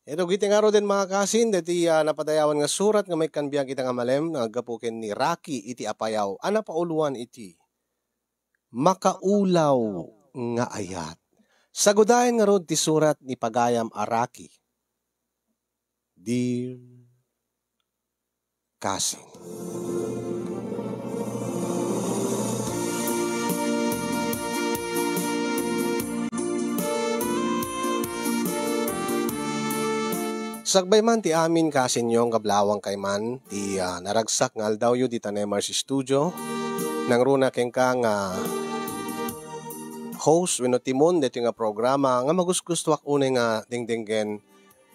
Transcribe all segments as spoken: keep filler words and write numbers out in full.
Ito, giti ngaruden, mga kasin, deti, ah, napadayawan nga surat nga maikkan biag ita nga malem, nga aggapu ken ni Rocky iti Apayao, a napauluan iti Makaulaw nga Ayat. Sagudayen ngarud ti surat ni pagayam a Rocky. Dear Kasin. Sakbay man ti amin, kasinyo, nga kablawang kay man ti, ah, naragsak nga aldawyo dita Nemars Studio. Nangruna kenka nga host wenno timon daytoy nga programa nga magusgustoak unay nga dengdenggen.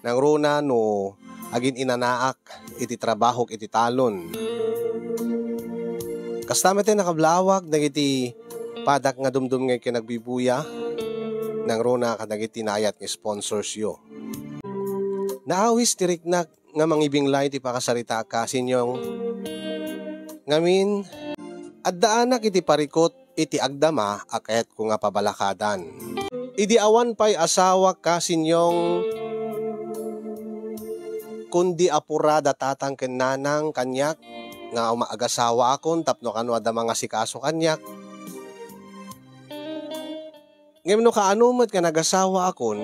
Nangruna no agin-inanaak iti trabahok iti talon. Kasta met ti nakablawak dagiti padak nga dumdumngeg ken agbibuya, nangruna kadagiti naayat nga sponsors yo. Naawis ti riknak nga mangibinglay ti pakasaritaak, kasinyong. Ngamin, addaanak iti parikut iti agdama a kayatko nga pabalakadan. Idi awan pay asawak, kasinyong, kundi apura da tatang ken nanang kaniak nga uma-, agasawaakon tapno kano adda mangasikaso kaniak. Ngem no kaano met nga nagasawaakon,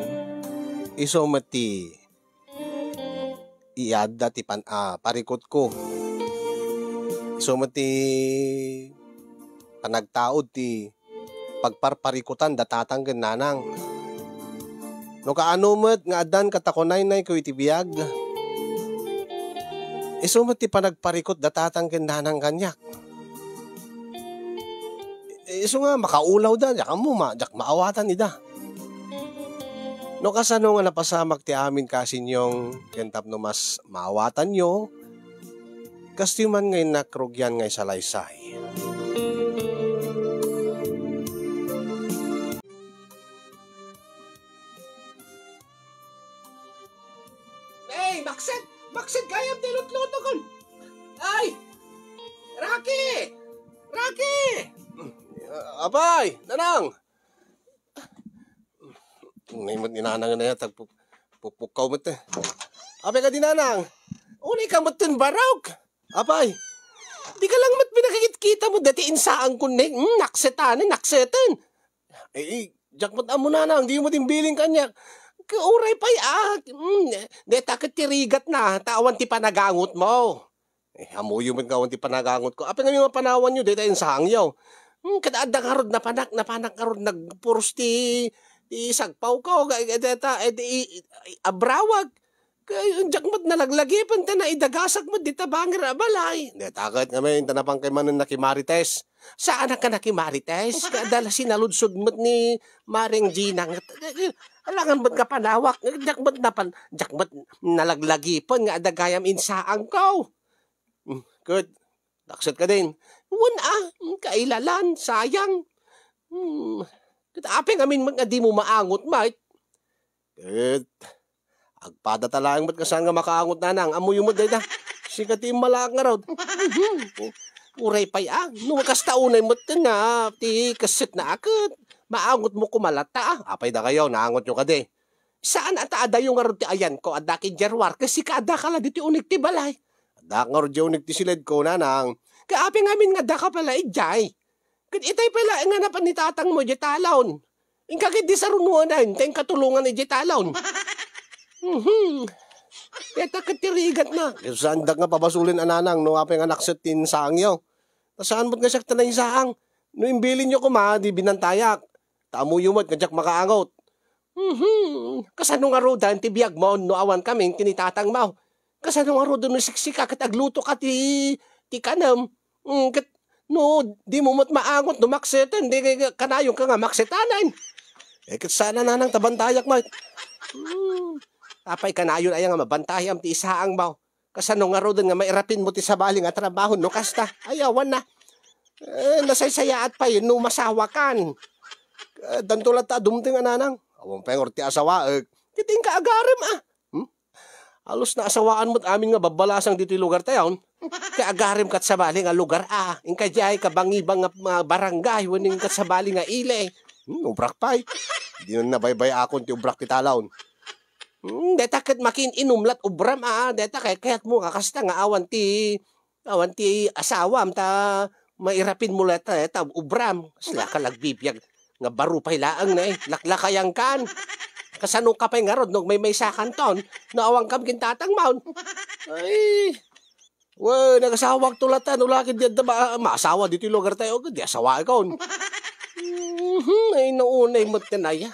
isu met ti iadda ti pan-, ah, parikutko. Isu met ti panagtaud ti pagparparikutan da tatang ken nanang. No kaano met nga addan katakunaynayko iti biag, isu met ti panagparikut da tatang ken nanang kaniak. Isu nga makaulaw da, diak ammo, ma-, diak maawatan ida. No kasano nga napasamak ti amin, kasinyong, ken tapno mas maawatanyo, kastoy man nga innak rugian nga isalaysay. Ay, makset! Makset gayam ti lutlutokon! Ay! Rocky! Rocky! Apay, nanang! Unay met ni nanang nga nayat, agpu-, pupukkaw met, eh. Apay kadi, nanang? Unay ka met ten barok. Apay, di ka lang met pinakikit-kita mo dati insaang kun ne, hmm, naksetanen, nakseten. Eh, eh, diak met ammo, nanang, di mo din biling kaniak. Ka-, uray pay, ah, hmm, deta ket ti rigat na, ta awan ti panagangot mo. Eh, ammoyo met nga awan ti panagangot ko. Apay ngamin nga panawanyo, dayta insaangyo. Hmm, ket adda ngarud napanak, napanak ngarud nagpuros ti, ti sagpawko, ga-, ga-, dayta, eh, di, i-, i-, abrawag. Kay, diak met nalaglagipen, ta naidagasak met dita bangir a balay. Dayta ket ngamin, ta napan kay manen nakimarites. Saanak a nakimarites? Kada la sinaludsod met ni Mareng Gina nga, alangan met nga panawak, diak met napan, diak met nalaglagipen nga adda gayam insaangko. Hmm, ket, nakset ka din. Wen a, hmm, kailalan, sayang. Hmm, ket apay ngamin met nga dimo maangot, mait? Ket, agpadata laeng met nga saan nga makaangot, nanang. Ammoyo met dayta. Sika ti immalaak ngarud. Mhm. Uray pay a, no kasta unay met nga ti kessetna a ket maangot mo koma latta a. Apay dakayo, naangotyo kadi? Saan a ta adayo ngarud ti ayanko, adda ken Gerwar, ket sika adda ka la ditoy unig ti balay. Adda ngarud diay unig ti siledko, nanang. Ket apay ngamin nga adda ka pay la idiay? Ket itay pay laeng nga napan ni tatangmo idiay talon. Inka ket di sarunoanan, ta inka tulongan idiay talon. Mhm. Dayta ket ti rigatna. Ket saandak nga pabasolen a, nanang, no apay nga nakset ti insaangyo. Ta saan met nga siak ti nainsaang. No imbilinyo koma, di binantayak. Ta ammoyo met nga diak makaangot. Mhm. Kasano ngaruden ti biagmo no awan kamin ken ni tatangmo? Kasano ngaruden no siksika ket aglutoka ti, ti kanem? Mm, ket no dimo met maangot no makseten, di kay kanayonka nga maksetanen. Eh, ket saan a, nanang, ta bantayak met. Hmm. Apay kanayon aya nga mabantayam ti isaangmo? Kasano ngaruden nga mairapinmo ti sabali nga trabaho no kasta? Ay, awan na. Eh, nasaysayaat pay no masawakan. Eh, danto latta a dumteng a, nanang. Awan pay ngarud ti asawaek. Ket inka agarem a. Hmm? Alos naasawaan met amin nga babbalasang ditoy lugar tayon. Ti agarem kat sabali nga lugar a. Inka diay kabangibang nga, nga barangay, wenno inka sabali nga ili. Hmm, ubrak pay. Di na nabaybayakon ti ubrak ti talon. Hmm, deta ket makiin-inum la't ubram, a, deta kay kayatmo nga kasta nga awan ti, awan ti asawam ta mairapinmo latta, ta ubram. Kasla ka nagbibiag nga baro pay laeng na, eh. Laklakayankan. Kasano ka pay ngarud no agmaymaysakanton no awankam ken tatangmon? Ay, wen, agasawakto latta no la ket di adda ma-, maasawa ditoy lugartayo, ket di asawaekon. Mhm, ay, naunay met ken aya.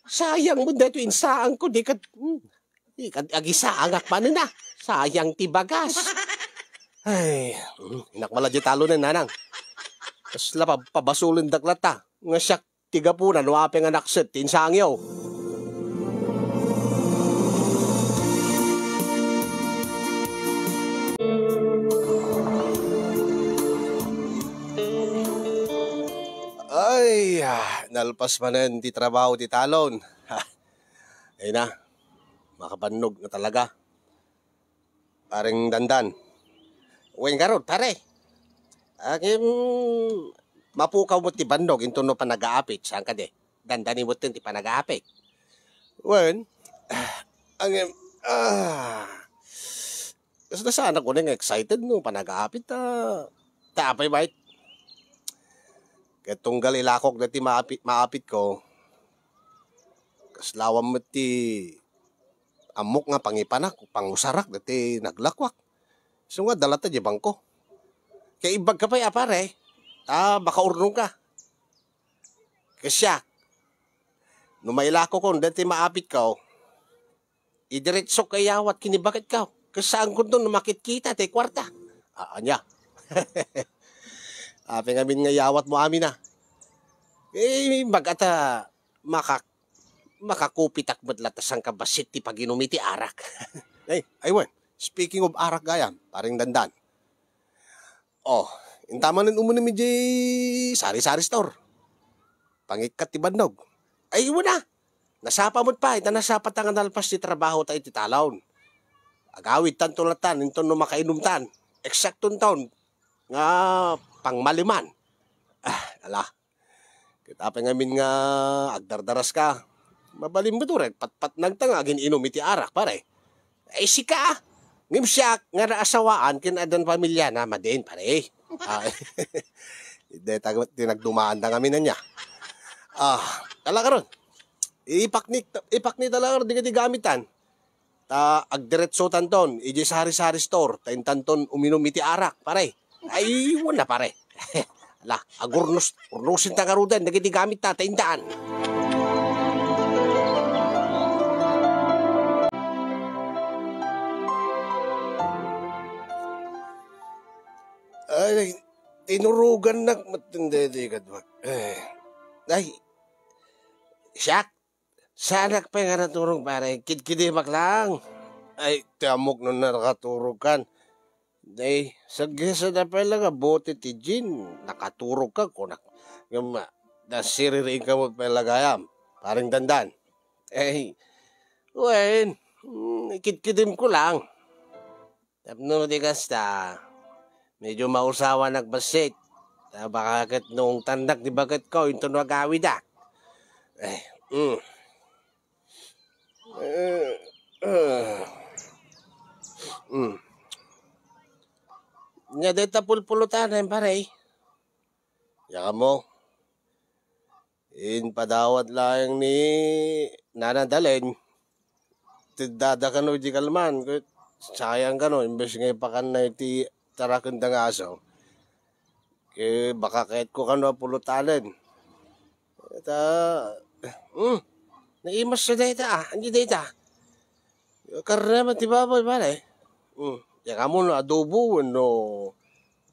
Sayang met daytoy insaanko, di ket, hmm, di ket agisaangak manen a. Sayang ti bagas. Ay, hmm, inak man la diay talonen, nanang. Kasla pa-, pabasolendak latta. Nga siak ti gapuna no apay nga nakset ti insangyo. Ay, ah, nalpas manen ti trabaho ti talon. Ha, ay na, makabannog na talaga. Pareng Dandan. Wen ngarud, pare. Agim, mapukaw met ti bannog inton no panagaapit, saan kadi? Dandani met ti panagaapit. Wen, agim, ah, kasla saanak unay nga excited no panagaapit, ta, ta apay, bait. Ket tunggal ilakok dati maapit, maapit ko, kasla awan met ti ammok nga pangipanak, pangusarak, dati naglakwak. Isu nga, adda latta diay bangko. Kaimbag ka pay a, pare, ta makaurnong ka. Ket siak, no mailakokon dati maapit ko, idiretsok nga iyawat ken ni baketko. Ket saankonton no makitkita ti kuarta. A, ania? Apay ngamin nga iyawatmo amin a? Eh, imbag ta, makak-, makakupitak met latta saan ka bassit ti paginum iti arak. Ay, ay, wen. Speaking of arak gayam, pareng Dandan. Oh, inta manen uminum idiay sari-sari store. Pangikkat ti bannog. Ay, wen a. Nasapa met pay, ta nasapa ta nga nalpas ti trabaho ta iti talon. Agawidtanto latta, inton no makainumtan. Eksaktonton nga pangmaliman. Ah, ala. Ket apay ngamin nga agdardaraska? Mabalin met uray, patpatnagta nga agin-inum iti arak, pare. Ay, sika, a. Ngem siak nga naasawaan ken addan pamiliana, madin, pare. Ah, dayta ti nagdumaanda ngamin ania. Ah, ala karon. Ipaknik, ipaknita la karon dagiti gamittan. Ta agdiretsotanton idiay sari-sari store, ta intanton uminum iti arak, pare. Ay, wen a, pare. Ala, agurnos, urnosen ta ngaruden dagiti gamitta, ta intaan. Ay, tinurogannak met daydi, kadua. Eh. Ay, siak, saanak pay nga naturog, pare. Kidkidimak lang. Ay, ti ammok no nakaturogkan. Ay, saggisada pay la nga bote ti gin, nakaturogka, kunak. Ngem, ah, nasiririingka met pay la gayam, pareng Dandan. Ay, wen, mm, ikitkidemko lang. Tapno di kasta, medyo mausawanak bassit. Ta baka ket naungtannak ti baketko, inton no agawidak. Ay, mm. Eh, eh. Mm. Nia dayta pulpulutanen, pare. Diak ammo. Impadawat laeng ni Nana Dalen. Teddada kano iti kalman, ket sayang kano, imbes nga ipakanna iti tarakenda nga aso. Ket baka kayatko kano a pulutanen. Ta, hmm, naimas na dayta, ah. Ania dayta? Karne met ti baboy, pare. Hmm, diak ammo no adobo wenno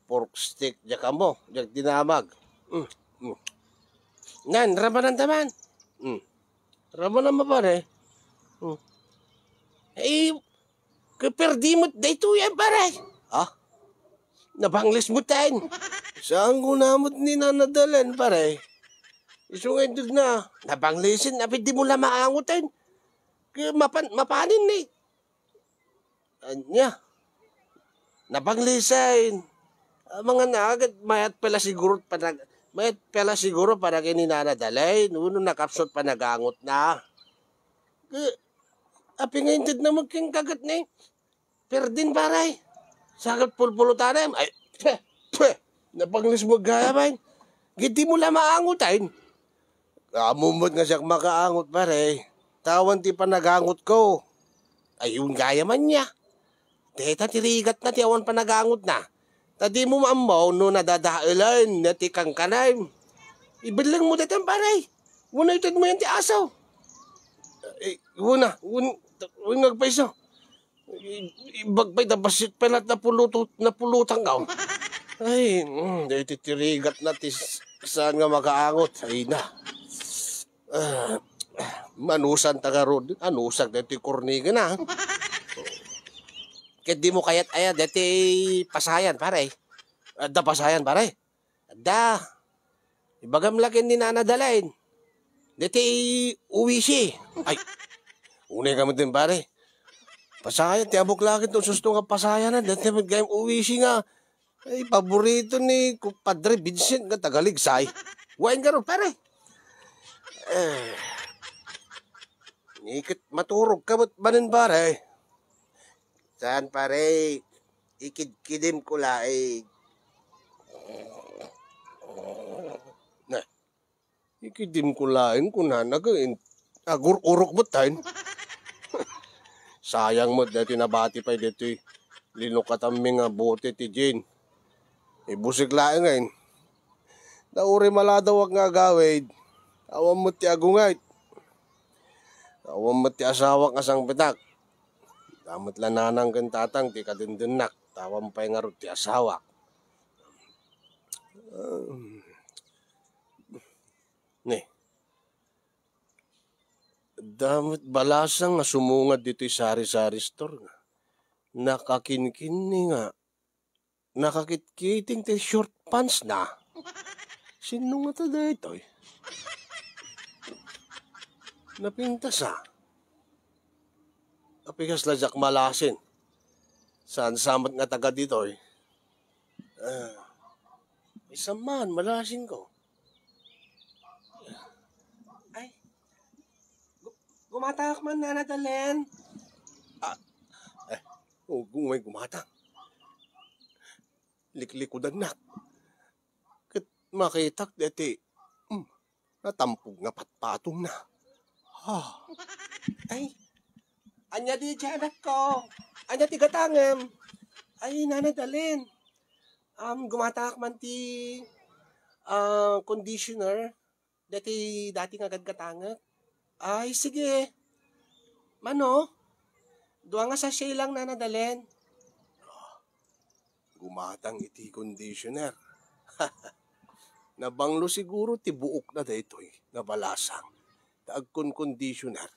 pork steak, diak ammo, diak dinamag. Hmm, hmm. Nan, ramananta man. Hmm. Ramananmo, pare. Hmm. Eh, Kaperdi met daytoy, pare. Ha? Nabanglis met ten. Saan kuna met ni Nana Dalen, pare? Isu nga inted na. Nabanglisen, apay dimo la maangoten. Kaya mapan-, mapanen ni. Ania? Nabanglisen. Ah, mga naagad, mayat pala siguro panag-, mayat pala siguro para kay ni Nana Dalen. Uno nakapsot panagangot na. Kaya, Apay nga intedna met ken kaket ni Perdin, pare? Saket pulpulutanem. Ay, pwe, pwe. Napanglis mo gaya, bay. Giti mo la maangutan. Ammom met nga siak makaangot, pare. Ta awan ti panagangot ko. Ayun gaya man niya. Deta ti rigatna ti awan panagangotna. Ta dimo maammo no nadadaelen na ti kankanam. Ibelleng mo dayta, pare. Wenno ited mo yan ti aso. Eh, wena, wen, wen nga agpayso. I-, ibag pay ta bassit pay la't napuluto-, napulutang ka. Ay, mm, daytoy ti rigatna ti s-, saan nga makaangot. Ay na. Ah, manusan ta garud. Anusak daytoy kornigana. Ket dimo kayat aya daytoy pasayan, pare. Adda pasayan, pare. Adda. Ibagam la ken ni Nana Dalen. Daytoy uwisi. Ay. Unay ka met din, pare. Pasayan, ti ammok la ket no susto nga pasayanan. Daytoy met gayam uwisi nga, ay, paborito ni kumpadre Vincent nga taga Ligsay. Wen garud, pare. Eh. Ni ket maturog ka met manen, pare. Saan, pare? Ikidkidim ko laeng. Na, ikidkidim ko laeng, kunana ket in-, agur-urok met tayo. Sayang met daytoy nabati pay daytoy linukatanmi nga bote ti gin. Ibusik laeng, ay. Ta uray maladawak nga agawid, awan met ti agungayt. Awan met ti asawak nga sangpetak. Adda met la nanang ken tatang ti kadendennak, ta awan pay ngarud ti asawak. Um, ne. Adda met balasang nga sumungad ditoy sari-sari store nga nakakinkinni nga nakakitkiting ti short pants na. Sino ngata daytoy? Napintas a. Apay kasla diak malasin. Saan sa met nga taga ditoy? Ah, isam man, malasin ko. Ay, gu-, gumatangak man, Nana Dalen. Ah, eh, ug umay gumatang. Liklikudannak. Ket makitak deti, hmm, natampog nga patpatongna. Ha. Ay, ania di, anakko? Ania ti gatangem? Ay, Nana Dalen. Um, gumatangak man ti, ah, conditioner. Daytoy dati nga gatgatangek. Ay, sige. Mano? Dua nga sachet lang, Nana Dalen. Gumatang iti conditioner. Nabanglo siguro ti buokna daytoy nga balasang. Ta agkon-conditioner.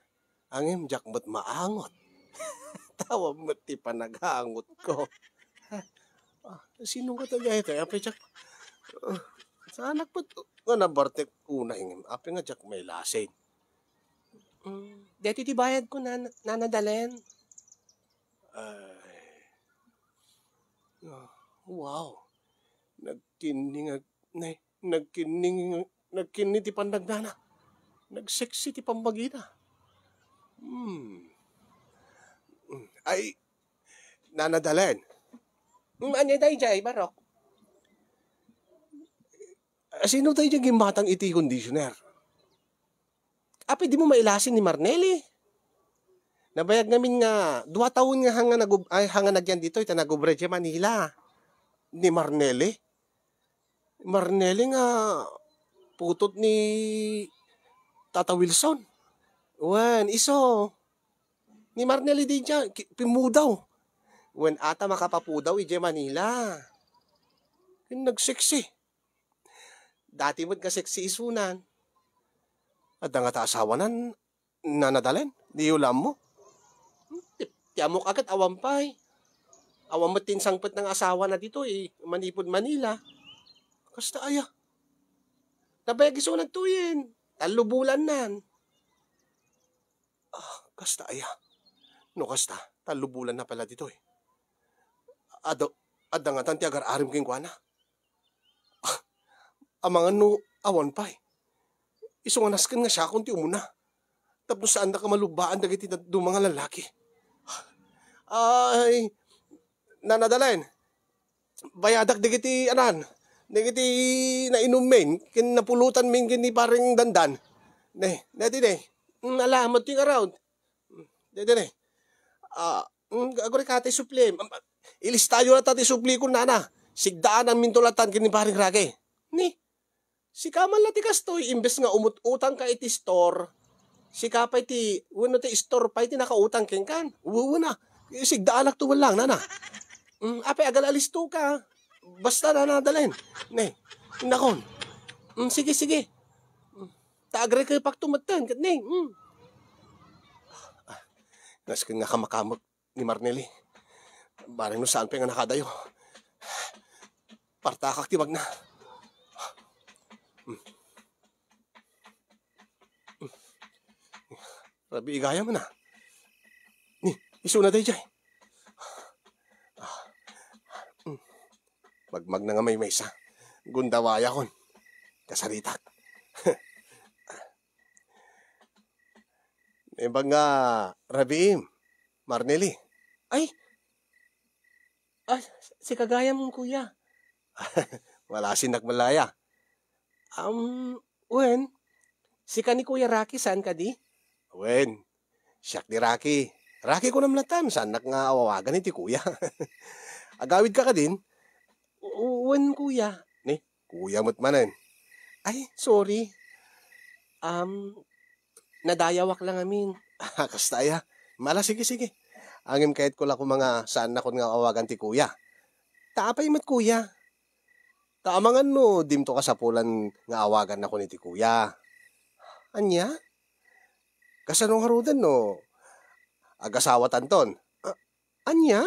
Ngem diak met maangot. Awan met ti panagangotko. Ah, sino nga taga ito? Apay diak, ah, saanak met nga nabartek unay ngem. Apay nga diak mailasin? Mm, daytoy ti bayadko, Nana, Nana Dalen. Ay. Ah, wow. Nagkinni nga, ne, nagkinni, nagkinni ti pannagnana. Nagsexy ti pammagina. Hmm. Ay, Nana Dalen. Mm, ania daydiay, Barok? Ah, sino daydiay gimmatang iti conditioner? Apay dimo mailasin ni Marnelli? Nabayag ngamin nga dua taon nga hanga nagub-, ay, hanga nagyan ditoy, ta nagubra idiay Manila. Ni Marnelli? Marnelli nga putot ni Tata Wilson. Wen, isu. Ni Marnelli daydiay, ki-, pimmudaw. Wen, ata makapapudaw idiay Manila. Ken nagsexy. Dati met nga sexy isunan. Adda ngata asawanan, Nana Dalen? Diyo la ammo? Ti, ti ammok a ket awan pay. Awan met ti insangpetna nga asawana ditoy, manipud Manila. Kasta aya. Nabayag isu nagtuyen. Tallo bulannan. Ah, kasta aya. No kasta, tallo bulanna pay la ditoy. Adu-, adda ngatan ti agar-arim kenkuana. Ah, amangan no awan pay. Isu nga nasken nga siakon ti umuna. tapno saannak a malubbaan dagiti dadduma nga lallaki. Ay, Nana Dalen, bayadak dagiti anan, dagiti nainummin, ken napulotanmin ken ni Pareng Dandan. Ne, ne, di ne. Mm, ala, madto ngarud. Mm, dede ne. Ah, mm, agurek ti suplim. Am, ilistayo la ta ti suplikon, nana. Sigdaananminto latan ken ni Pareng Rake. Ni, sika man la ti kastoy, imbes nga umut-utangka iti store, sika pay ti, wenno ti store pay ti nakautang kenkan. Wen, wen a. Sigdaanakto man lang, nana. Mm, apay, agal-alistoka. Basta, nana Dalen. Ne, nakon. Mm, sige, sige. Mm, ta agrekepakto metten, ket ne. Mm. Nasken nga kamakamek ni Marneli. Bareng no saan pay nga nakadayo. Partakak ti bagna. Rabii gayam, a. Ni, isuna daydiay. Magmagna nga maymaysa. Gundawayakon. Kasaritak. Imbag nga rabiim, Marneli. Ay! Ah, sika gayam, kuya. Malasinak met la, a. Um, wen, sika ni Kuya Rocky, saan kadi? Wen, siak ni Rocky. Rocky kunam latan, saannak nga awawagan iti kuya. Agawidka kadin? U-, wen, kuya. Ni, kuya met manen. Ay, sorry. Um, nadayawak lang amin. Ah, kasta aya. Ala, sige, sige. Ngem kayatko la koma nga saannakon nga awagan ti kuya. Ta apay met kuya? Ta amangan no dimto kasapulan nga awagannakon iti kuya. Ania? Kasano ngaruden no agasawatanton? Ah, ania?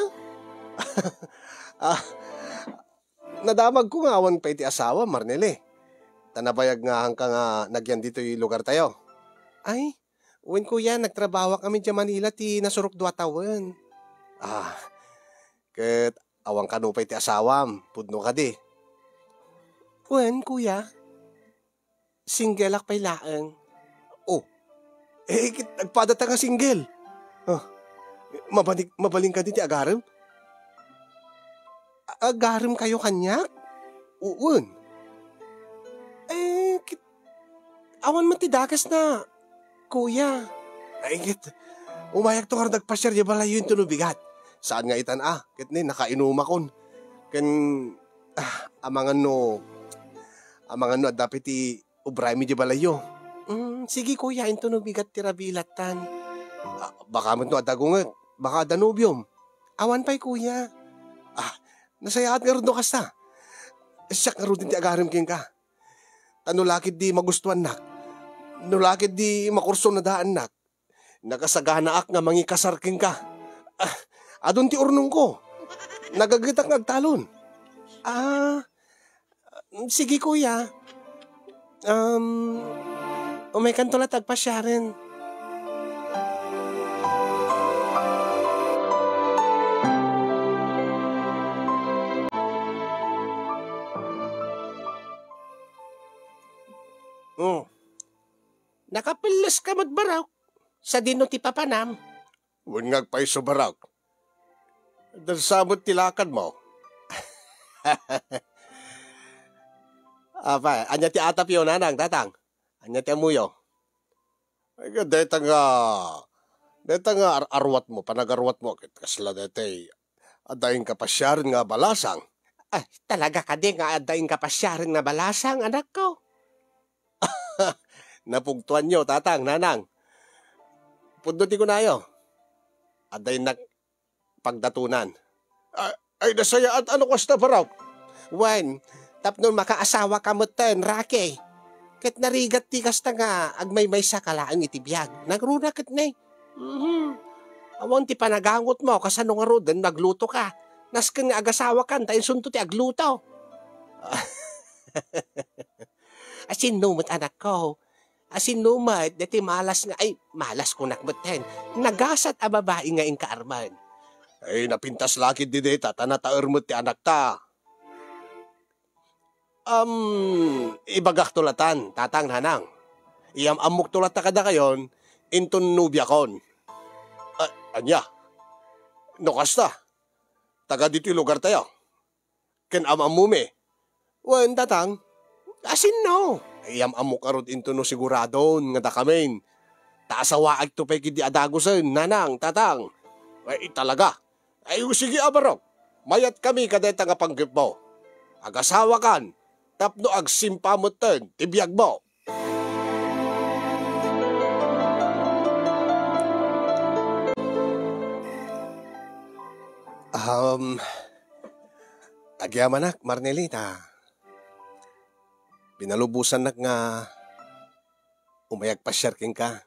Ah, nadamagko nga awan pay ti asawa, Marneli. Ta nabayag nga haanka nga nagyan ditoy lugartayo. Ay, wen kuya, nagtrabawak amin idiay Manila ti nasurok dua tawen. Ah, ket awan kano pay ti asawam, pudno kadi? Wen, kuya. Singgelak pay laeng. Oh. Eh, ket agpadata nga single. Ah. Mabalik, mabalin kadi ti agarem? A-, agarem kayo kaniak? Uun. Eh, ket awan met ti dakesna, kuya. Ay, ket umayakto ngarud agpasiar idiay balayyo intono bigat. Saan nga itan a, ket ni, nakainumakon. Ken, ah, amangan no, amangan no adda pay ti ubraymi idiay balayyo. Mm, sige, kuya, intono bigat ti rabii latan. Ah, baka met no adda gunget, baka adda nobiom. Awan pay, kuya. Ah, nasayaat ngarud no kasta. Siak ngaruden ti agarem kenka. Ta no la ketdi magustuannak, no la ketdi makursunadaannak, nakasaganaak nga mangikasar kenka. Ah, adun ti urnongko. Nagagetak nga agtalon. Ah, sige, kuya. Um, umaykanto la ta agpasiaren. Oh. Nakapelles ka met, Barok. Sadino ti papanam? Wen nga agpayso, Barok. Dansa met ti lakadmo. Apay, ania ti atapyo, nanang, tatang? Ania ti ammoyo? Ay, dayta nga, dayta nga ar-, arwatmo, panagaruatmo, ket kasla daytay adda inka pasiaren nga balasang. Ah, talaga kadi nga adda inka pasiaren nga balasang, anakko? Napugtoanyo, tatang, nanang. Pudno ti kunayo. Adda innak pagdatonan. Ah, ay, nasayaat, ano kasta, Barok? Wen, tapno makaasawaka metten, Rocky. Ket narigat ti kasta nga agmaymaysa ka laeng iti biag. Nagruna ket ne. Mhm. Awan ti panagangotmo, kasano ngaruden naglutoka? Nasken nga agasawakan ta insunto ti agluto. Asinno met, anakko? Asinno met daytoy malas nga, ay, malas kunak metten, nagasat a babai nga inka armen? Ay, napintas la ketdi dayta ta nataer met ti anakta. Am, ibagakto latan, tatang, nanang. Iyam-ammokto latta kadakayon, inton nobiakon. A-, ania? No kasta, taga ditoy lugartayo. Ken am-ammom, eh. Wen, tatang. Asinno? Ay, am-ammok ngarud inton no siguradon nga dakamin. Ta asawaakto pay ketdi a dagusen, nanang, tatang. Ay, talaga. Ay, o sige a barok. Mayatkami kadayta nga panggepmo. Agasawakan, tapno agsimpa metten ti biagmo. Um, agyamanak, Marnelita. Pinalubosannak nga umay agpasiar kenka.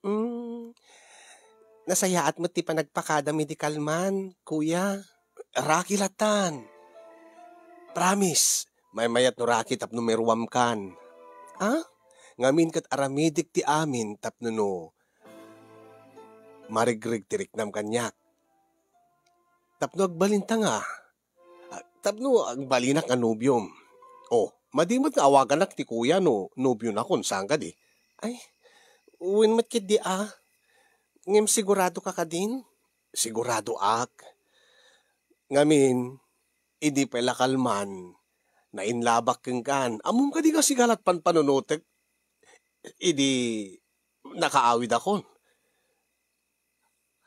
Mm, nasayaat met ti panagpakadam idi kalman, kuya. Raki latan. Promise, maymayat no raki tapno meruamkan. Ha? Ngamin ket aramidek ti amin tapno no marigreg ti riknam kaniak. Tapno agbalinta nga. Ah, tapno agbalinak nga nobiom. Oh, madi met nga awaganak ti kuya no nobionakon, saan kadi? Ay, wen met ketdi a. Ngem sigurado ka kadin? Siguradoak. Ngamin, idi pay la kalman, nainlabak kenkan. Ammom kadi nga sigala ti panpanunotek idi nakaawidakon.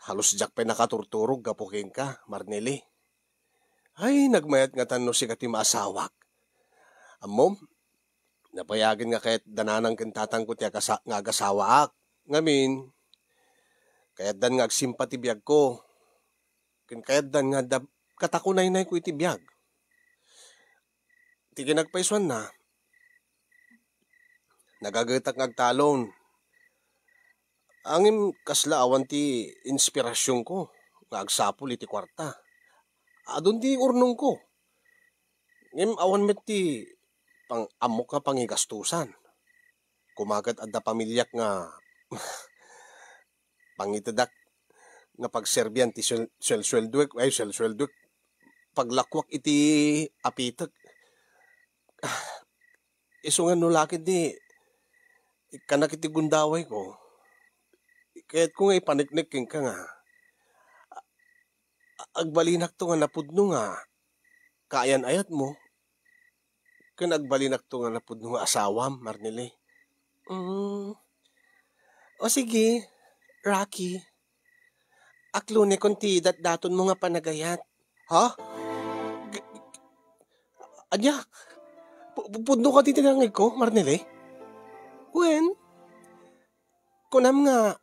Halos diak pay nakaturturog gapu kenka, Marneli. Ay, nagmayat ngatan no sika ti maasawak. Ammom, napayagen nga kayatdananang ken tatangko ti agasa-, nga agasawaak. Ngamin, kayatdan nga agsimpa ti biagko. Ken kayatdan nga adda katakunaynayko iti biag. Ti kinagpaysuanna, nagagetak nga agtalon. Ngem kasla awan ti inspirasionko nga agsapul iti kuarta. Adun ti urnongko. Ngem awan met ti pang-, ammok nga pangigastusan. Koma ket adda pamiliak nga pangitedak nga pagserbian ti suel-, suel-sueldoek, ay, suel-sueldoek, paglakuak iti apitek. Isu nga no la ketdi, ikkanak iti gundawayko. Kayatko nga ipaneknek kenka nga, a-, agbalinakto nga napudno nga kaayan-ayatmo, ken agbalinakto nga napudno nga asawam, Marneli. Mm. O sige, Rocky. Aklonekon ti datdatonmo nga panagayat. Ha? G-, ania? Pu-, pu-, pudno kadi ti nangngegko, Marneli? Wen, kunam nga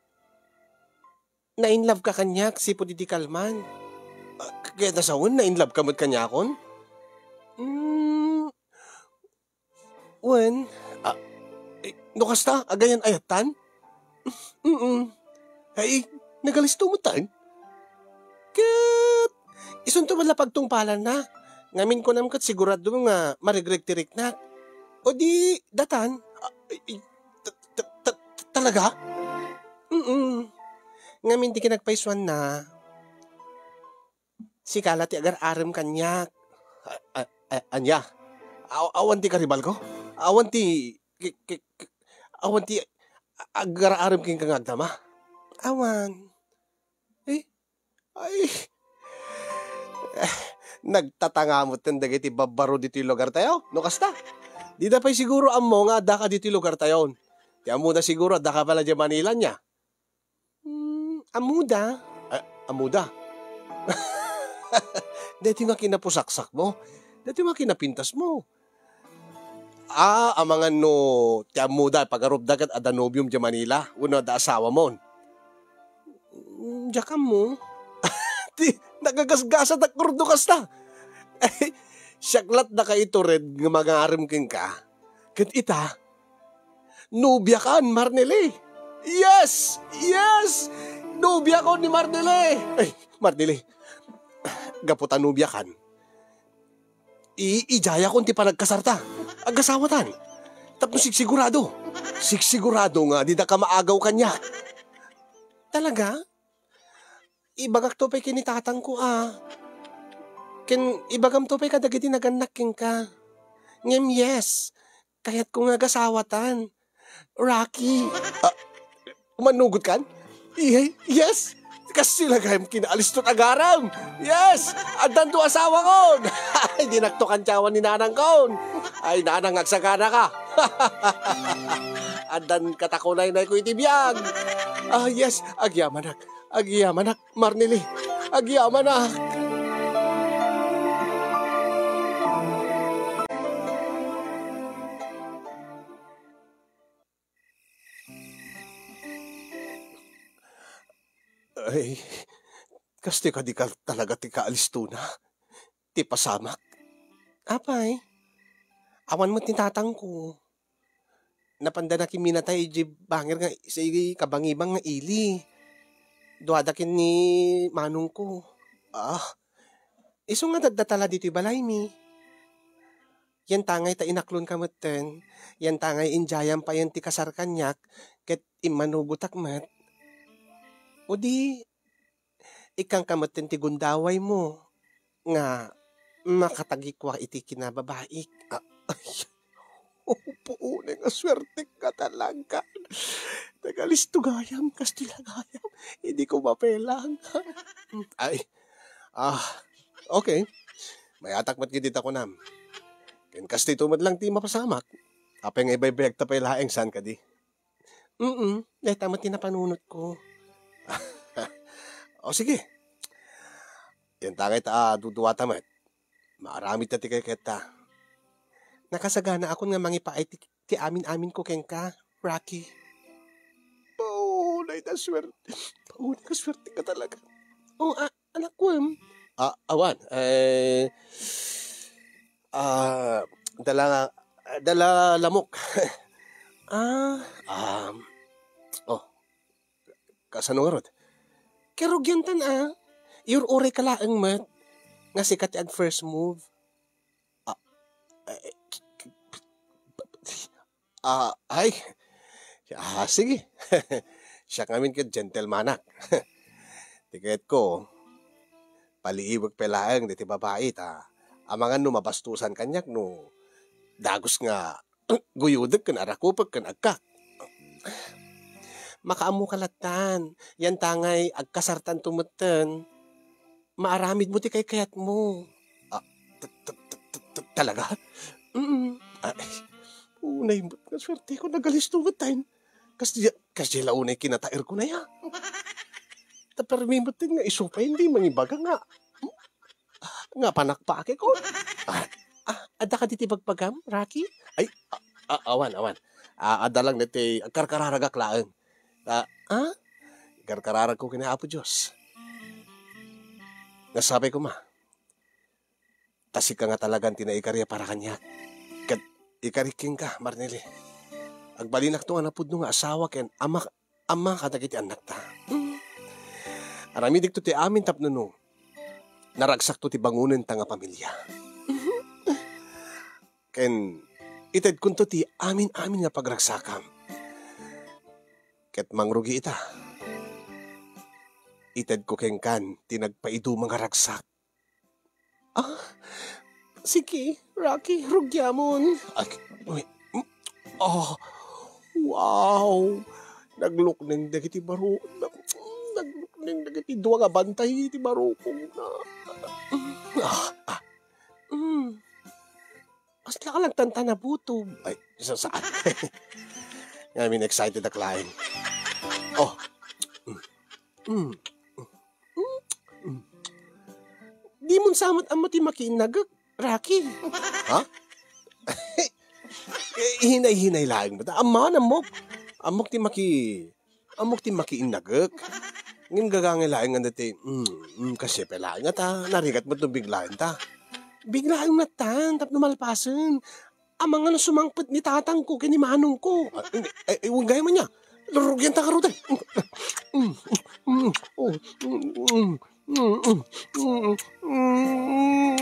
na-in love ka kaniak, sipud idi kalman. Ah, k-, ket sawen, na-in love ka met kaniakon? Mm, wen, ah, eh, no kasta, agayan-ayattan? Mm. Ay, nagalisto metten? Ket, isunto met la pagtungpalanna. Ngamin kunam ket sigurado nga marigreg ti riknak. O di, datan? Ah, eh, eh, ta-, ta-, ta-, talaga? Mm. Ngamin ti kinagpaysuanna, sika la ti agar-arem kaniak. A-, a-, a-, ania? Aw-, awan ti karibalko? Awan ti, ki-, ki-, ki-, awan ti a-, agar-arem kenka nga agdama? Awan. Eh? Ay. Eh, nagtatanga metten dagiti babbaro ditoy lugartayo, no kasta? Dida pay siguro ammo nga addaka ditoy lugartayon. Ti ammoda siguro, addaka pay la diay Manila, ania? Hmm, ammoda? Ah, ammoda? Daytoy nga kinapusaksakmo? Daytoy nga kinapintasmo? Ah, amangan no ti ammoda, pagarupda ket adda nobiom diay Manila, wenno adda asawamon? Hmm, diak ammo. Ti, nagagasgasatak ngarud no kasta. Siak lat dakaito red nga mangarem kenka. Ket ita, nobiakan, Marneli. Yes! Yes! Nobiakon ni Marneli! Ay, Marneli, gapu ta nobiakan, i-, idiayakon ti panagkasarta. Agasawatan. Tapno sigsigurado. Sigsigurado nga didaka maagaw kaniak. Talaga? Ibagakto pay ken ni tatangko, a. Ken ibagamto pay kadagiti nagannak kenka. Ngem yes, kayatko nga agasawatan. Rocky. Ah, Manugotkan? Ye-, yes! Kastoy la gayam kinaalis to agarem! Yes! Addan to asawakon! Ay, dinakto kantiawan ni nanangkon! Ay, nanang, agsaganaka! Addan katakunaynay ko iti biag! Ah, yes! Agyamanak! Agyamanak, Marnili! Agyamanak! Ay, kastoy kadi ka talaga ti kaalistona? Ti pasamak? Apay, awan met ni tatangko. Napanda nakimminatay idiay bangir nga say kabangibang nga ili. Duada ken ni manongko. Ah, isu nga adda tala ditoy balaymi. Yantangay ta inaklonka metten, yantangay indiayam payen ti kasar kaniak, ket immanugotak met. O di, ikkanka metten ti gundawaymo nga makatagikua iti kinababaik. Ah, ay, oh, puone nga suertek nga talaga. Nagalisto gayam, kastoy la gayam. Hindi ko mapelang. Ay, ah, okay. Mayatak met gidi ta kunam. Ken kastoy to met lang ti mapasamak. Apay nga ibaybayag ta pay laeng, saan kadi? Mm, dayta met ti napanunotko. O sige. Yantangay ta, ah, duduata met. Maaramid ta ti kaykayat ta. Nakasaganaakon nga mangipaay ti, ti amin-aminko kenka, Rocky. Paunay ta suwerte. Paunay nga suwerte ka talaga. O, ah, anakwem? Ah, awan. Eh, ah, dala, dala lamok. Ah, um, oh, kasano ngarud? Karugiantan, ah. Iyur-urayka laeng met nga sika ti ag-first move. Ah, eh, ah, ay. Ah, sige. Siak ngamin ket gentlemanak. Ti kayatko, paliiwek pay laeng daytoy babai ta amangan no mabastosan kaniak no dagus nga guyodek ken arakupek ken agkak. Makaammoka lattan, yantangay agkasartanto metten. Maaramidmo ti kaykayatmo. Ah, ta-, ta-, ta-, ta-, ta-, talaga? Mm. Ay, unay met nga suerteko, nagalisto metten. Kasdiay, kasdiay la unay kinataerko na ya. Ta permi metten nga isu pay, hindi mangibaga nga nga panakpakek, oh. Ah, ah, adda kadi ti bagbagam, Rocky? Ay, ah, ah, awan, awan. Ah, adda lang daytoy agkarkararagak laeng. Ah, ah? Ikarkararagko ken ni Apo Dios. Nga sapay koma, ta sika nga talagan ti naikari a para kaniak. Ket ikarik kenka, Marnili. Agbalinakto nga napudno nga asawa ken ama ama kadagiti annakta. Mm. Aramidekto ti amin tapno no naragsakto ti bangonenta nga pamilia. Ken itedkonto ti amin-amin nga pagragsakam. Ket mangrugi ita. Itedko kenkan ti nagpaiduma nga ragsak. Ah, sige, Rocky, rugiamon. Ay, wait. Mm, ah, wow. Naglukneng dagiti baro-, nag-, naglukneng dagiti dua nga bantay iti barukongna. Ah, ah. Mm. Kasla ka lang tanta nabutob. Ay, sa-, saan? Ngamin excited ak laeng. Oh. Mm. Mm. Mm. Dimon sa met ammo ti makiinnagek, Rocky. Ha? Eh, hinay-hinay laeng met. Amman, ammok. Ammok ti maki-, ammok ti makiinnagek. Ngem gagangay laeng nga dati, mm, mm, kasi pa laeng nga ta, narigat met no biglaenta. Biglaen met tan, tapno malpasen. Amangan a sumangpet ni tatangko ken ni manongko. Ah, hindi. Eh, eh, wen gayam ania. Rurugianta ngaruden. Mm, mm, oh, mm, mm, mm, mm, mm, mm.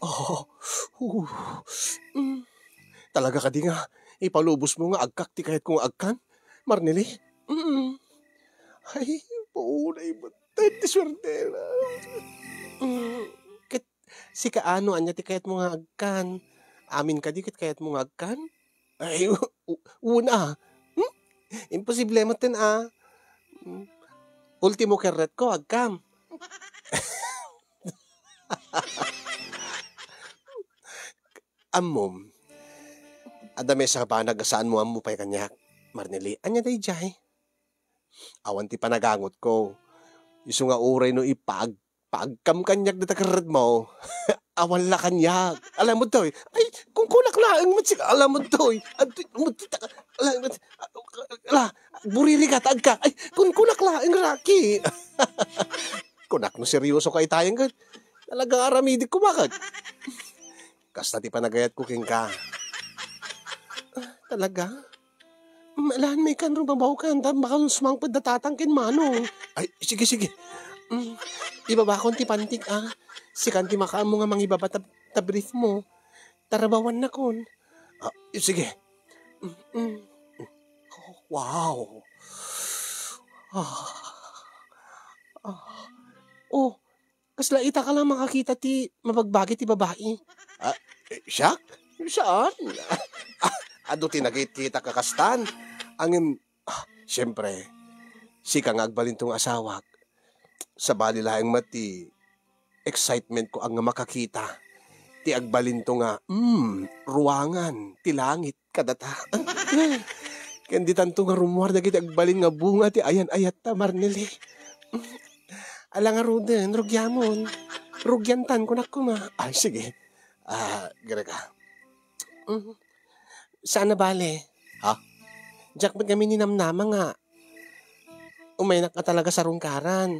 Oh, uh, mm. Talaga kadi nga ipalubosmo nga agkak ti kayatko nga agkan, Marnili? Mm. Ay, puonay met ti suertena. Mm, ket Sika, ano, ania ti kayatmo nga agkan? Amin kadi ket kayatmo nga agkan? Ay, u-, u-, una. Hmm? Imposible metten, a. Hmm. Ultimo kerretko, agkam. Ammom, adda maysa a banag nga saanmo ammo pay kaniak, Marneli. Ania daydiay? Awan ti panagangotko. Isu nga uray no ipag-, pagkam kaniak dita kerretmo, awan la kaniak. Alamod toy. Ay, kunkunak laeng met sika, alamod toy. Adtoy, umudto ta-, ala, ala, buririgat, agka. Ay, kunkunak laeng, Rocky. Kunak no seryoso ka itayen ket talaga aramidek koma ket. Kasta ti panagayatko kenka. Ah, talaga? Mm, alanmi kan rumabaw kan, ta baka sumangpet da tatang ken manong. Ay, sige, sige. Mm, ibabakon ti pantik, a. Sikan ti makaammo nga mangibaba ta, ta brief mo. Tarabawannakon. Ah, sige. Mm, mm. Oh, wow. Ah. Ah. Oh, kasla ita ka la makakita ti mabagbagi ti babai. Ah, eh, siak? Saan? Adu ti nakitkitak a kastan. Ngem, ah, siempre, sika nga agbalinto nga asawak. Sabali laeng met ti excitement ko a nga makakita ti agbalinto nga, mm, ruangan ti langit kadata. Ken ditanto nga rummuar dagiti agbalin nga bunga ti ayan-ayatta, Marneli. Ala ngaruden, rugiamon. Rugiantan, kunak koma. Ay, sige. Ah, Grega. Mm. Saan a bale? Ha? Diak met ngamin ninamnama nga umaynak a talaga sarungkaran.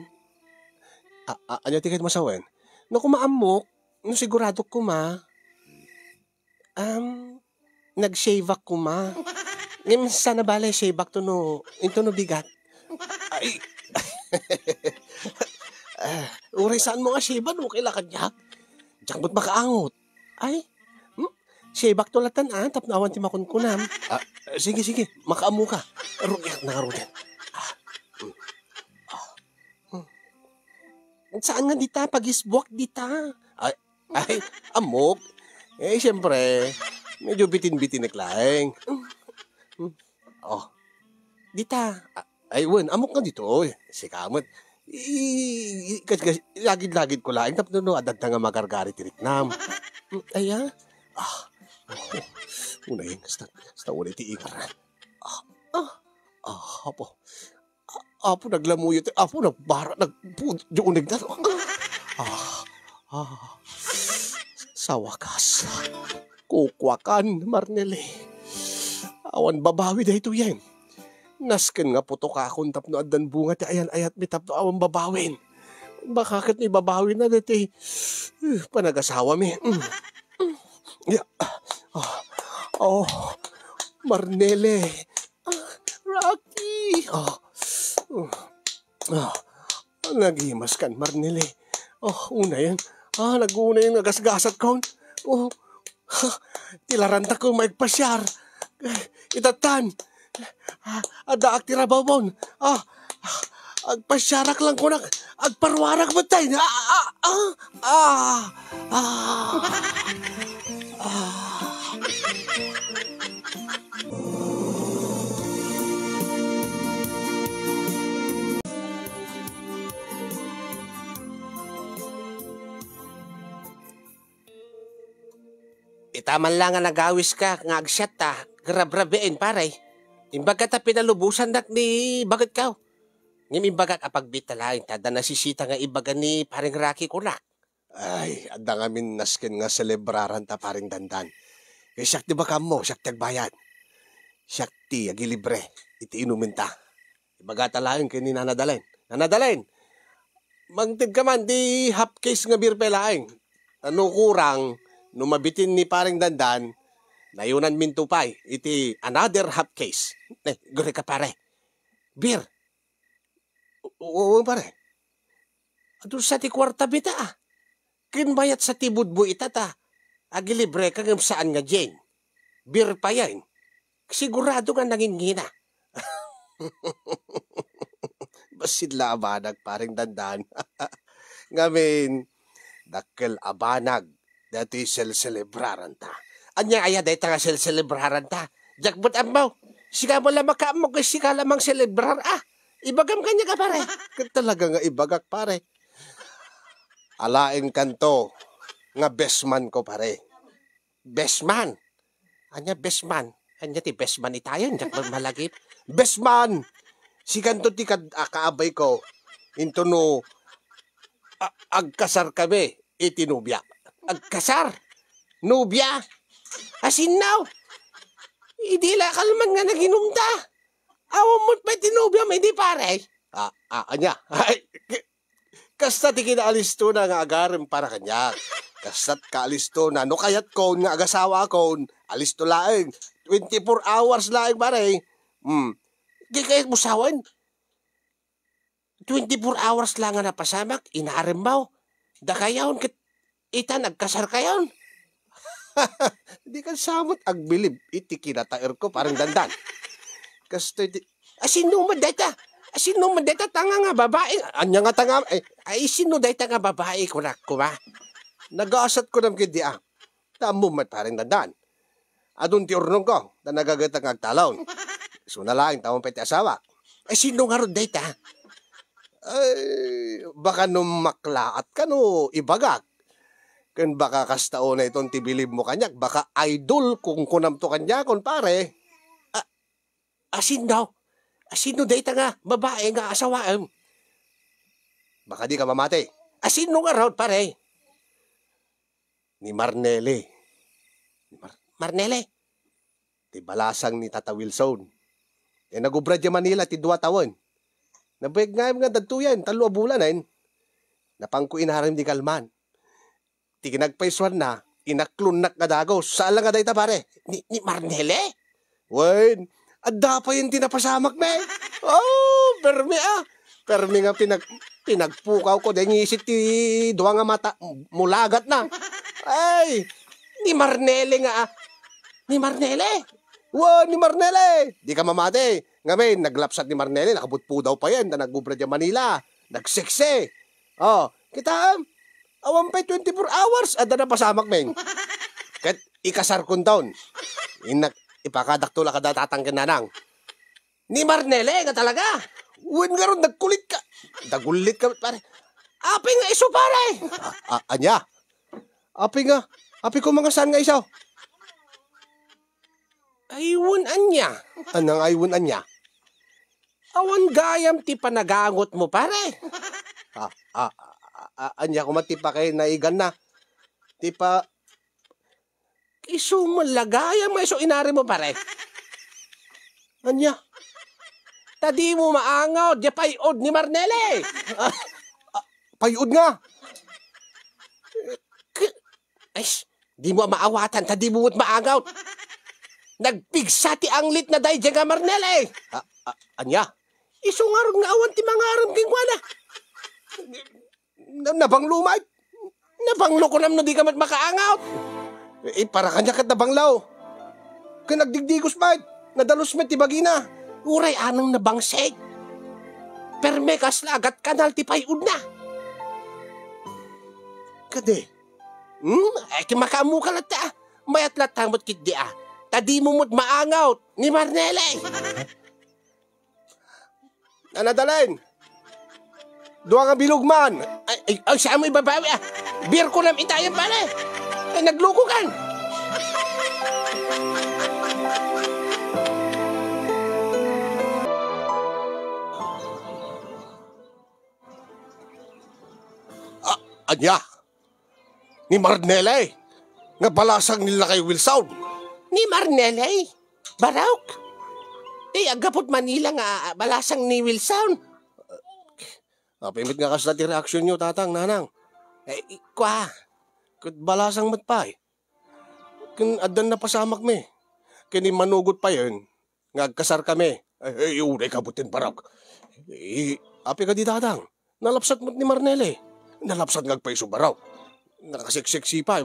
A-, a-, ania ti kayatmo a sawen? No koma ammok, no siguradok koma, um, nag-shaveak koma. Ngem saan a bale, shaveak to no, into no bigat. Ay! Ah, uray saanmo nga shavean, okay la kaniak. Diak met makaangot. Ay, hmm? Shaveak to latan, a, tapno awan ti makunkunam. Ah, sige, sige, makaammoka. Rugiak na ngaruden. Ah, hmm. Ah, hmm. Saan nga dita, pagisbuak dita. Ay, ay, ammok. Eh, siyempre, medyo bitin-bitinek laeng. Hmm. Oh, dita. Ah, ay, wen, ammok nga ditoy. Sika met. I-, i-, kas-, kas-, ilagid-lagid ko laeng tapno no, adda nga magargari ti riknam. Mm, aya? Ah, oh, unay, basta, basta unay ti ingaran. Ah, ah, ah, apo. Ah, apo, naglamuyo ti, apo, nagbara, nagpudyo, uneg na. Ah, ah, sa wakas. Kukuakan, Marneli. Awan babawi daytoyen. Nasken nga putokakon tapno addan bunga ti ayan-ayatmi tapno awan babawin. Baka ket ibabawina daytoy, uh, panagasawami. Mm. Mm. Ya. Ah. Oh, Marnele. Ah, Rocky. Oh. Mm. Ah. Nagimaskan, Marnele. Oh, unayen. Ah, nag-unayen nga gasgasatkon. Oh. Ha, ti larantak nga agpasiar. Itatan. Ah, addaak ti rabawon. Ah, agpasiarak lang kunak. Agparuarak met tay. Ah, ah, ah, ah, ah, ah. Ita man la nga nagawiska nga agsiatta, grabrabien, pare. Imbaga ta pinalubosandak ni bagetkaw. Ngem imbagak a pagbiit ta laeng ta adda nasisita nga ibaga ni Pareng Rocky kunak. Ay, adda ngamin nasken nga selebraranta, Pareng Dandan. Ket siak ti bakammo, siak ti agbayad. Siak ti agilibre iti inumenta. Ibagata laeng ken ni Nana Dalen. Nana Dalen, mangtedka man ti half case nga beer pay laeng. Ta no kurang, no mabitin ni Pareng Dandan, nayunanminto pay iti another half case. Eh, gurika pare. Beer. O, o, o, pare. Adu sa ti kuarta bita, ah. Ken mayat sa ti budbo ita ta. Agilibre ka ngem saan nga gin. Beer payen. Sigurado nga nangingina. Bassit la a banag, Pareng Dandan. Ngamin, Dakkel a banag daytoy selselebraranta. Ania aya dayta nga selselebraranta? Diak met ammo. Sika met la makaammo ket sika la mangselebrar a. Ibagam kaniak a, pare. Ket talaga nga ibagak, pare. Alaenkanto nga bestmanko, pare. Bestman. Ania bestman? Ania ti bestman itayon? Diak met malagip. Bestman! Sikanto ti kad-, a, kaabayko. Into no, a-, agkasarkami iti nobia. Agkasar? Nobia? Asinno? Idi la kalman nga naginumta. Awan met pay ti nobiam idi, pare. A, a, ania? Ay, Kasta ti kinaalistona nga agarem para kaniak. Kasta't kaalistona. No kayatkon nga agasawakon, alisto laeng. Twenty-four hours laeng, pare. Hmm. Di kayat mo sawen? Twenty-four hours lang nga napasamak, inarem mo. Dakayon ket itan agkasar kayon. Di ka sa met agbilib iti kinataerko, parang dandan. Kastoy ti, "Asino met dayta? Asino met dayta tanga nga babae?" Ania nga tanga, eh, ay, sino dayta nga babae, kunak, kuma? Nagasat ko nam kidi, ah. Tammo met, parang dandan. Adun ti urnongko, ta nagagetak nga agtalon. Isuna laeng, tammo pay ti asawak. Ay, sino ngarud dayta? Ay, baka no maklaat ka no ibagak. Ken baka kasta unay ton ti bilib mo kaniak, baka idol kung kunam to kaniakon, pare. A-, asin daw? Asino dayta nga babae nga asawaem? Baka di ka mamati. Asino ngarud, pare? Ni Marnele. Ni Mar-, Marnele? Ti balasang ni Tata Wilson. Eh, nagubra dia Manila ti dua tawen. Nabayag nga, nga dadtoyen, tallo a bulanen. Napanko inarem di kalman. Ti kinagpaysuanna, inaklonnak nga dagus. Saan la nga dayta, pare? Ni, ni Marnele? Wen, adda payen ti napasamak, men. Oh, permi, ah. Permi nga pinag-, pinagpukawko, deng isit ti dua nga mata, mulagatna. Ay, ni Marnele nga, ah. Ni Marnele? Wen, ni Marnele. Di ka mamati. Ngamin, naglapsat ni Marnele, nakaputpudaw payen, ta nagubra dia Manila. Nagseksi. Oh, kitaem? Awan pay twenty-four hours, adda napasamak, men. Ket ikasarkon taon. Innak, ipakadakto la kada tatang ken nanang. Ni Marnele nga talaga? Wen ngarud, nagkulit ka. Nagullit ka, pare. Apay nga isu, pare? A-, a-, ania? Apay nga, apay ko nga saan nga isu? Ay, wen ania? Anang ay, wen ania? Awan gayam ti panagangot mo, pare. Ah, ah, ah, ah, ania koma ti pakainaiganna? Ti pa-, isu met la gayam nga isu inari mo, pare. Ania? Ta di mo maangaw, dia pay-od ni Marnele. Ah, ah, pay-od nga? K-, ay, sh-, di mo maawatan, ta di mo met maangaw. Nagpigsa ti anglit na daydi nga Marnele. Ah, ah, ania? Isu ngarud nga awan ti mangarem kenkuana. Na-, nabanglo met. Nabanglo kunam no di ka met makaangaw. Eh, para kaniak ket nabanglo. Ken nagdigdigos met. Nadalus met ti bagina. Uray anang nabangsik. Perme kasla agat kanal ti pay-odna. Kadi. Hmm? Ay, ti makaammo ka latta, ah. Mayat latta met ketdi, ah. Ta di mo met maangaw ni Marnele. Nanadalen! Dua nga bilog man! Ay, ay, ay, saan mo ibabawi, ah? Beer ko lang itayan, pare! Ay, nagluko kan! Ah, anya? Ni Marnele, nga balasang ni lakay Wilson. Ni Marnele? Barok? Ti, aggapu't Manila nga, ah, balasang ni Wilson. Apay met nga kasta ti reaksionyo, tatang, nanang? Eh, i-, kua. Ket balasang met pay. Ken addan napasamakmi. Ken immanugot payen, nga agkasarkami. Ay, ay, uray kabutin, Barok. Eh, apay kadi, tatang? Nalapsat met ni Marnele. Nalapsat nga agpayso, Barok. Nakasiksiksi pay.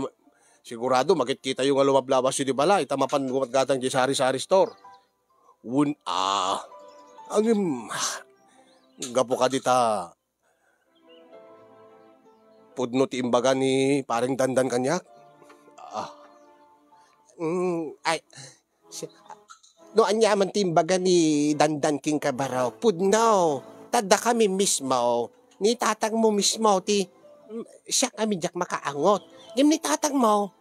Sigurado, makitkitayo nga lumablabas iti balay, ta mapan gumatgatang di sari-sari store. Wen, ah, ngem, gapu kadi ta, pudno ti imbaga ni Pareng Dandan kaniak? Ah. Mm, ay, si-, no aniaman ti imbaga ni Dandan kenka, Barok, pudno. Ta dakami mismo, ni tatangmo mismo ti, mm, siak a diak makaangot. Ngem ni tatangmo,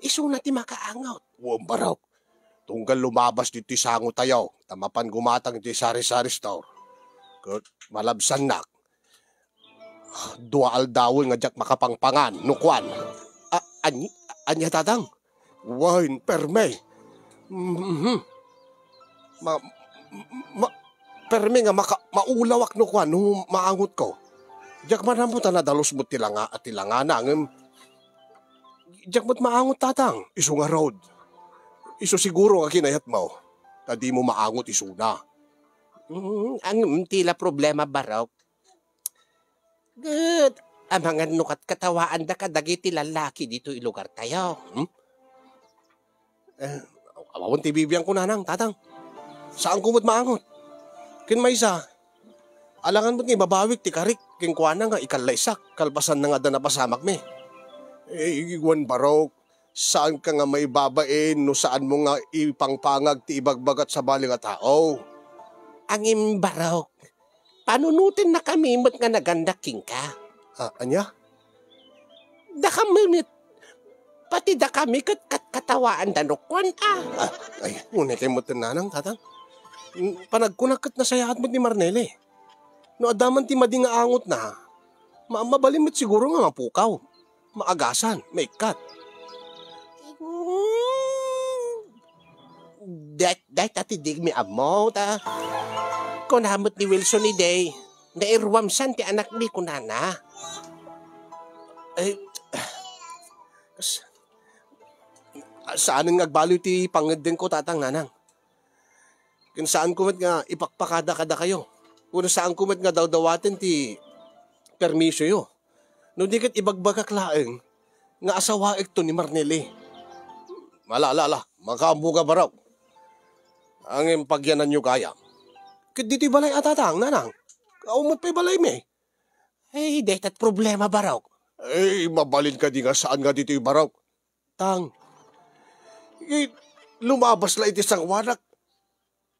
isuna ti makaangot. Wen, Barok. Tunggal lumabas ditoy sangotayo, ta mapan gumatang iti sari-sari store. Ket malabsannak, dua aldawen nga diak makapangpangan, no kuan. A-, ani-, ania, tatang? Wen, perme. Mhm. Ma-, ma-, perme nga maka-, maulawak no kuan, no maangotko. Diak man ammo ta nadalus met ti langa-, ti langana, ngem diak met maangot, tatang. Isu ngarud, isu siguro nga kinayatmo, ta dimo maangot isuna. Mm, ang, mm, ti la problema, Barok. Ket, amangan no kat-, katawaanda kadagiti lallaki ditoy lugartayo. Hmm? Eh, awan ti bibiangko, nanang, tatang. Saanko met maangot. Ken maysa, alangan met nga ibabawik ti karik kenkuana nga ikallaysak, kalpasanna nga adda napasamakmi. Eh, wen, Barok, saanka nga maibabain no saanmo nga ipangpangag ti ibagbagat sabali nga tao. Ngem, Barok, panunotennakami met nga nagannak kenka. Ah, ania? Dakami met, pati dakami ket kat-, katawaanda no kuan, a. Ah, ay, unay kay met, nanang, tatang. Mm, panagkunak ket nasayaat met ni Marnele. No adda man ti madi nga angotna, ma-, mabalin met siguro nga mapukaw, maagasan, maikkat. Mm, Dayta, dayta ti dikmi ammo, ta kuna met ni Wilson idi, "Nairuamsan ti anakmi," kunana. Eh, kas-, saanen nga agbaliw ti pangngeddengko, tatang, nanang. Ken saanko met nga ipakpakada kadakayo. Wenno saanko met nga dawdawaten ti permisoyo. No di ket ibagbagak laeng nga asawaekto ni Marnele. Ala, ala, ala. Makaammoka, Barok. Ngem pagyananyo gayam. Ket ditoy balay a, tatang, nanang. Awan met pay balaymi. Ay, dayta ti problema, Barok. Ay, mabalin kadi nga saan nga ditoy, Barok? Tang. Eh, lumabas la iti sangoanak.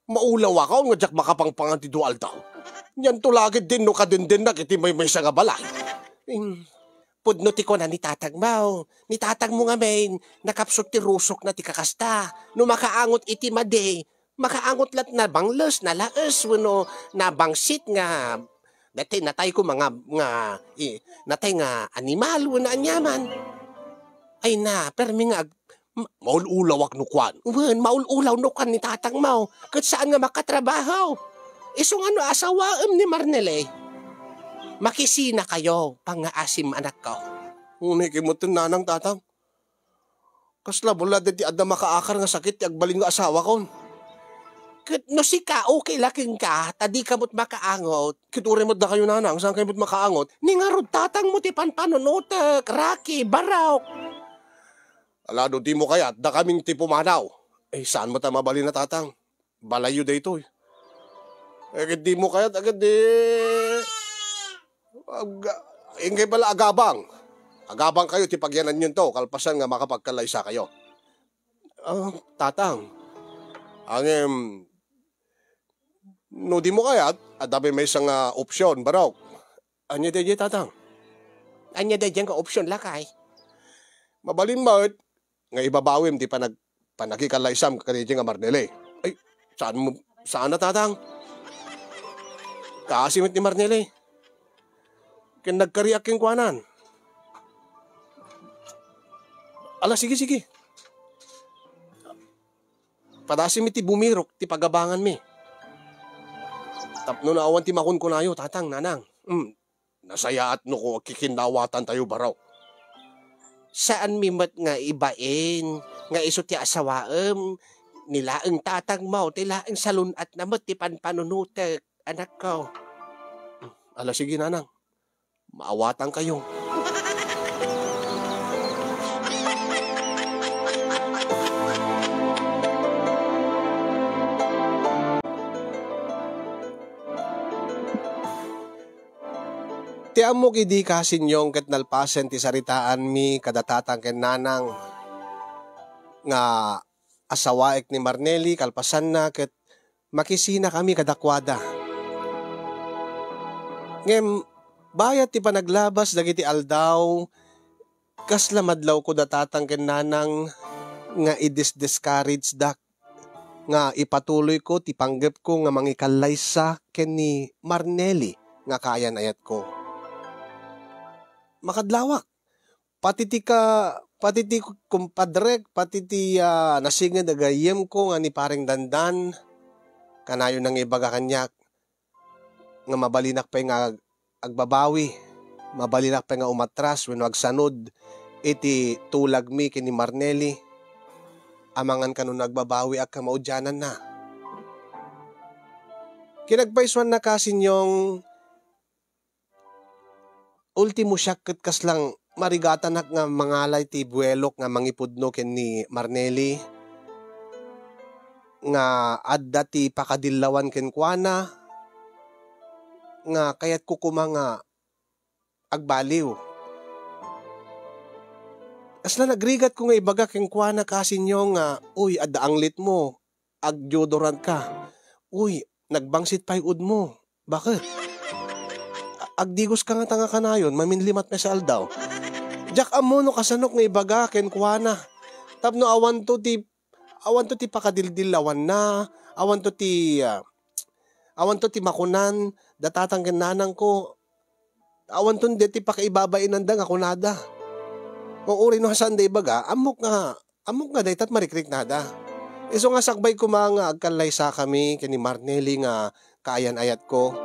Maulawakon nga diak makapangpangan ti dua aldaw. Nianto la ketdin no kadendennaka iti maymaysa nga balay. Ing, pudno ti kuna ni tatangmo. Ni tatangmo ngamin, nakapsut ti rusokna ti kakasta. No makaangot iti madi, makaangot la't nabangles, nalaes, wenno nabangsit nga natay, natay ko mga, nga, i, natay nga animal, wenno aniaman. Ay na, permi nga ag-, Ma-, maul-ulawak no kuan. Wen, maul-ulaw no kuan ni tatangmo. Ket saan nga makatrabaho. Isu nga no asawaem ni Marnele, makisinakayo, pangngaasim, anakko. Unay kay met, nanang, tatang. Kasla bulla dayta ti adda makaakar nga sakit ti agbalin nga asawakon. Ket no sika, okay la kenka, ta dika met makaangot. Ket uray met dakayo, nanang, saan kayo met makaangot? Ni ngarud tatangmo ti panpanunotek, Rocky, Barok. Ala, no dimo kayat, dakamin ti pumanaw. Eh, saan met a mabalin a, tatang? Balayyo daytoy. Eh, ket dimo kayat, agad di, ag-, ingay pala agabang. Agabang kayo ti pagyananyonto, kalpasan nga makapagkalaysakayo. Ah, tatang. Ngem, no dimo kayat, adda pay maysa nga opsyon, Barok. Ania daydiay, tatang? Ania daydiay nga opsyon, lakay? Mabalin met nga ibabawim ti panag-, panagikalaysam kadaydiay nga Marnele. Ay, saan mo, saan a, tatang? Kaasi met ni Marnele. Ken nagkariak kenkuanan. Ala, sige, sige. Padasimi ti bumirok ti pagabanganmi. Tapno no awan ti makunkunayo, tatang, nanang. Mm, nasayaat no ko kikinnawatantayo, Barok. Saanmi met nga ibain nga isu ti asawaem, ni laeng tatangmo, ti laeng salun-atna met ti panpanunotek, anakko. Ala, sige, nanang. Maawatankayo. Ti ammok idi, Kasinyong, ket nalpasen ti saritaanmi kada tatang ken nanang nga asawaek ni Marnelli, kalpasanna ket makisinakami kadakuada. Ngem bayat ti panaglabas dagiti aldaw, kasla madlawko da tatang ken nanang nga i-discourage-dak nga ipatuloyko ti panggepko nga mangikallaysa ken ni Marnelli nga kaayan-ayatko. Makadlawak. Pati ti ka-, pati ti kumpadrek, pati ti, ah, nasinged a gayyemko nga ni Pareng Dandan, kanayon nga ibaga kaniak nga mabalinak pay nga ag-, agbabawi, mabalinak pay nga umatras wenno agsanud iti tulagmi ken ni Marnelli. Amangan kano no agbabawiak ken maudiananna. Kinagpaysuanna, Kasinyong, ultimo siak ket kasla marigatanak nga mangalay ti buelok nga mangipudno ken ni Marnelli, nga adda ti pakadillawan kenkuana, nga kayatko koma nga agbaliw. Kasla nagrigatko nga ibaga kenkuana, Kasinyong, nga, "Uy, adda anglitmo, agdeodorantka. Uy, nagbangsit pay udmo. Baket? A-, agdigoska ngata nga kanayon, maminlimat met sa aldaw." Diak ammo no kasanok nga ibaga kenkuana. Tapno awanto ti, awanto ti pakadildillawanna, awanto ti, ah, awanto ti makunan, da tatang ken nanangko, awanton daytoy pakaibabainanda nga kunada. Ngem uray no saanda ibaga, ammok nga, ammok nga dayta ti marikriknada. Isu nga sakbay koma nga agkallaysakami ken ni Marnelli nga kaayan-ayatko,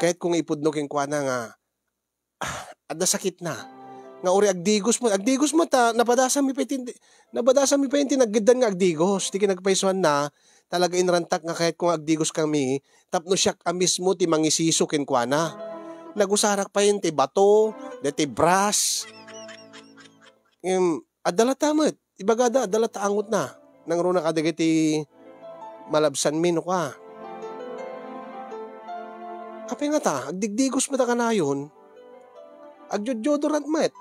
kayatko nga ipudno kenkuana nga, ah, adda sakitna. Nga uray agdigos met, agdigos met ta napadasanmi pay ti, napadasanmi pay ti naggeddan nga agdigos. Ti kinagpaysuanna, talaga inrantak nga kayatko nga agdigoskami tapno siak a mismo ti mangisiso kenkuana. Nagusarak pay ti bato, daytoy brass. Ngem, adda latta met. Ibagada, adda latta angotna. Nangruna kadagiti malabsanmi no kua. Apay ngata, agdigdigos met a kanayon, agdeodorant met.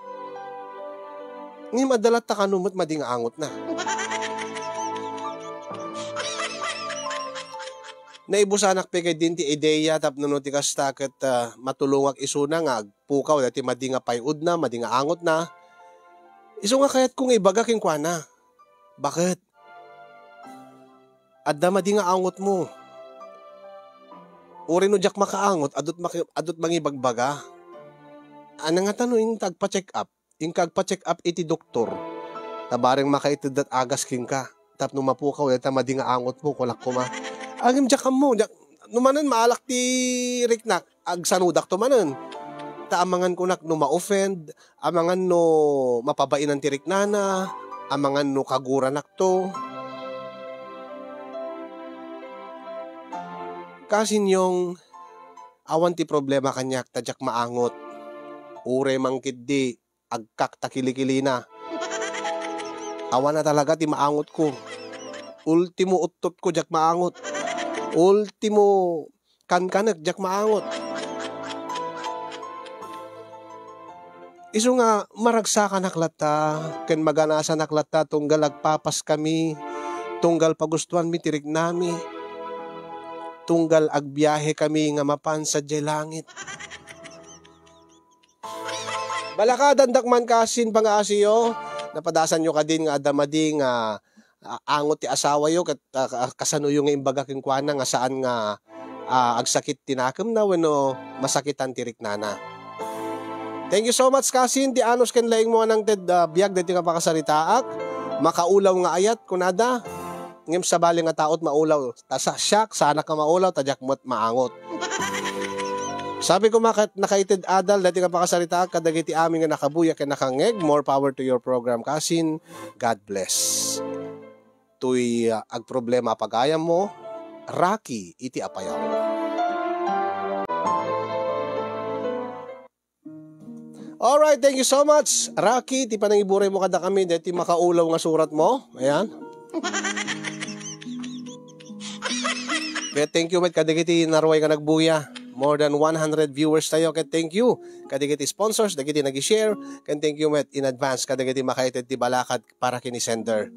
Ngem adda latta kano met madi nga angotna. Naibusanak pay ketdin ti ideya tapno no ti kasta ket, ah, matulongak isuna nga agpukaw daytoy madi nga pay-odna, madi nga angotna. Isu nga kayatko nga ibaga kenkuana. Baket? Adda madi nga angotmo. Uray no diak makaangot, adut maki-, adut mangibagbaga. Ania ngata no inta agpa-check up? Inka agpa-check up iti doktor. Ta bareng makaitedda ti agas kenka. Tapno mapukaw dayta madi nga angotmo, kunak koma. Ngem diak ammo, diak, no manen maalak ti riknak, agsanodakto manen. Ta amangan kunak no ma-offend, amangan no mapabainan ti riknana, amangan no kaguranakto. Kasinyong, awan ti problema kaniak ta diak maangot. Uray man ketdi, agkaktakilikilina. Awan a talaga ti maangotko. Ultimo uttotko, diak maangot. Ultimo kankanek, diak maangot. Isu nga maragsakanak latta ken maganasanak latta tunggal agpapaskami, tunggal pagustoanmi ti riknami, tunggal agbiahekami nga mapan sadiay langit. Balakadandak man kasin pangaasiyo, napadasanyo kadin nga adda madi nga, ah, angot ti asawayo ket, ah, ka-, kasanoyo nga imbaga kenkuana nga saan nga, ah, agsakit ti nakemna wenno masakitan ti riknana. Thank you so much, kasin, ti anus ken laingmo a nangted, ah, biag daytoy nga pakasaritaak. Makaulaw nga ayat, kunada. Ngem sabali nga tao ti maulaw. Ta sa-, siak, saanak nga maulaw, ta diak met maangot. Sabi ko, maka-, nakaited adal, daytoy nga pakasaritaak kadagiti amin nga nakabuya ken nakangngeg. More power to your program, kasin. God bless. Toy, ah, agproblema a pagayammo, Rocky iti Apayao. Alright, thank you so much, Rocky, ti panangiburaymo kadakami, daytoy makaulaw nga suratmo. Ayan. Kaya thank you met kadagiti naruay nga nagbuya. More than one hundred viewers tayo, ket thank you kadagiti sponsors, dagiti nag-share, ken thank you met in advance kadagiti makaitid ti balakad para ken ni sender.